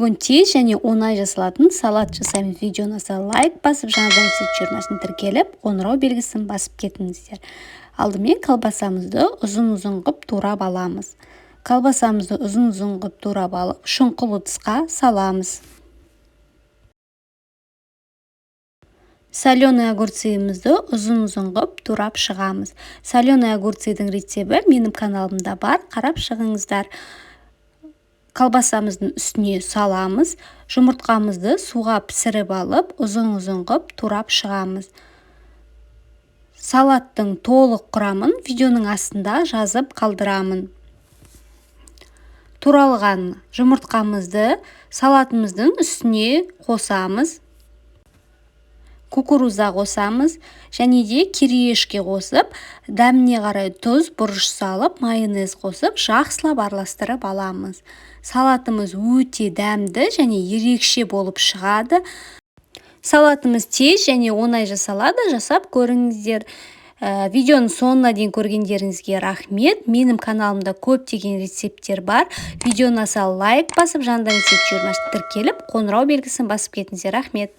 Бүгін тез және оңай жасалатын салат жасаймыз. Видео ұнаса, лайк басып, жаңадан жиырмасын тіркеліп, қоңырау белгісін басып кетіңіздер. Алдымен колбасамызды ұзын-ұзын қып турап аламыз. Колбасамызды ұзын-ұзын қып турап алып, шұңқыл ыдысқа саламыз. Соленый огурцымызды ұзын-ұзын қып турап шығамыз. Соленый огурцидың рецебі менің каналымда бар, қарап шығыңыздар. Колбасамыздың үстіне саламыз. Жұмыртқамызды суға пісіріп алып, ұзын-ұзын қып турап шығамыз. Салаттың толық құрамын видеоның астында жазып қалдырамын. Туралған жұмыртқамызды салатымыздың үстіне қосамыз. Кукуруза қосамыз және де кириешки қосып, дәміне қарай тұз, бұрыш салып, майонез қосып, жақсылап араластырып аламыз. Салатымыз өте дәмді және ерекше болып шығады. Салатымыз тез және оңай жасалады, жасап көріңіздер. Видеоның соңына дейін көргендеріңізге рахмет. Менің каналымда көптеген рецепттер бар. Видео ұнаса, лайк басып, жаңадан рецепт жиырма тіркеліп, қоңырау белгісін басып кетіңіздер. Рахмет.